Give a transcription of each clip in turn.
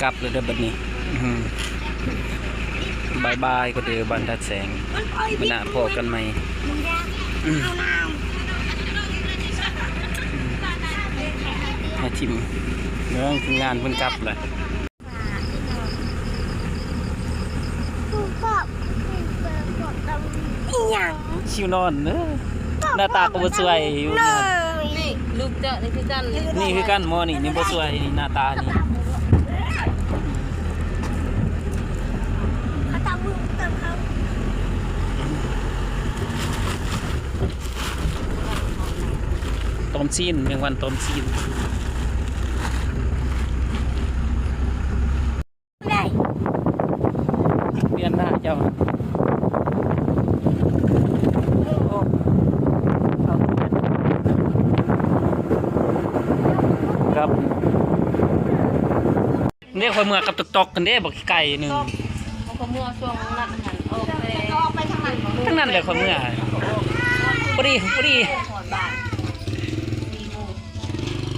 ກັບແລ້ວເດີບັດນີ້. ບາຍບາຍ ກໍເດີບ້ານທ່າແສງ. ມື້ໜ້າພໍ້ກັນໃໝ່. ມາຖິ້ມເບິ່ງທີມງານເພິ່ນກັບແລ້ວ. ຫິວນອນເດີ. ໜ້າຕາກໍບໍ່ສວຍຢູ່. ນີ້ລູກເຈົ້ານີ້ຄືກັນ. ນີ້ຄືກັນໝໍນີ້ ນີ້ບໍ່ສວຍ ນີ້ໜ້າຕານີ້. ຕ້ມຊີ້ນ ແມງວັນຕົ້ມຊີ້ນ. ໄດ້ ເດືອນໜ້າເຈົ້າ ໂອ້ ເຂົ້າເດືອນ ຄັບ ເດ້ ຂ້ອຍເມືອກັບຕອກໆ ກັນເດ້ ບັກໄກ່ໜຶ່ງ. ຂ້ອຍເມືອຊ່ວງນັ້ນຫັ້ນ ອອກໄປ ທາງນັ້ນແຫຼະ ຂ້ອຍເມືອ ພໍດີ ພໍດີ ຮອດບ້ານ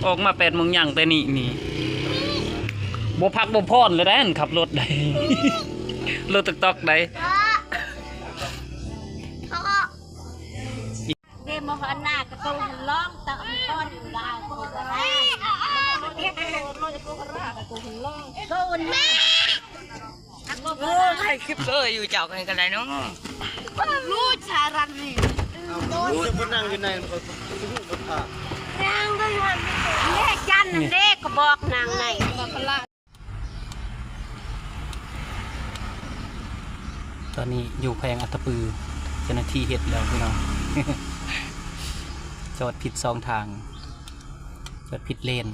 ອອກມາແປດໂມງ ຍ່າງແຕ່ນີ້ນີ້ ບໍ່ພັກບໍ່ຜ່ອນເລີຍໄດ໋ ຄັນຂັບລົດໄດ໋ ລົດຕອກໆ ໄດ໋. ເດມອນນາກະໂຕຫັ້ນລອງຕະອອນລາວໂຕກະລາໂຕນາ. ໂອ້ ຖ່າຍຄລິບເລີຍ ຢູ່ເຈົ້າກັນກະໄດ້ເນາະ ຮູ້ຊາຣັນນີ້. ເອົາ ຈະໄປນັ່ງຢູ່ໃນ ມັນກໍບໍ່ຮູ້ມັນພາ ນາງກໍຢູ່ຫັ້ນເດ້ ຈັນນັ້ນເດ້ ກໍບອກນາງໃນ. ຕອນນີ້ຢູ່ແຂວງອັດຕະປື ເຈົ້າໜ້າທີ່ເຮັດແລ້ວພີ່ນ້ອງ ຈອດຜິດສອງທາງ ຈອດຜິດເລນ.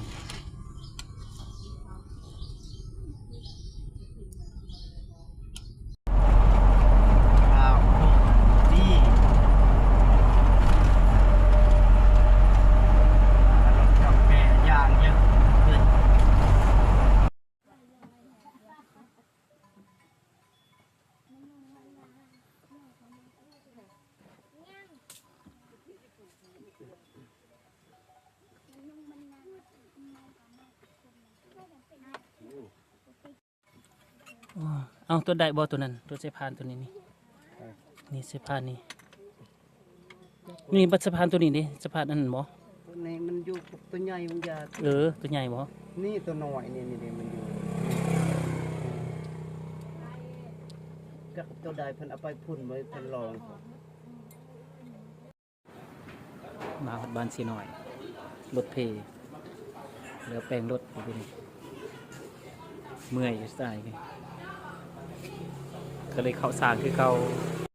ເອົາ ຕົວໃດບໍ່ ຕົວນັ້ນ ຕົວສາຍພານຕົວນີ້ນີ້ ນີ້ສາຍພານນີ້ ນີ້ບັດສາຍພານຕົວນີ້ເດ້ ສາຍພານອັນນັ້ນບໍ່? ຕົວນີ້ມັນຢູ່ ຕົວໃຫຍ່ມັນຢາກ ເອີ ຕົວໃຫຍ່ບໍ່? ນີ້ຕົວນ້ອຍນີ້ ນີ້ເດ້ ມັນຢູ່ ຈັກຕົວໃດ ເພິ່ນເອົາໄປພຸ້ນບໍ່ ເພິ່ນລອງ. ມາຮອດບ້ານເຊນ້ອຍ ລົດເພ ແລ້ວແປງລົດຢູ່ນີ້ ເມື່ອຍຢູ່ສາຍນີ້ ກໍເລີຍເຂົ້າສານຄືເກົ່າ.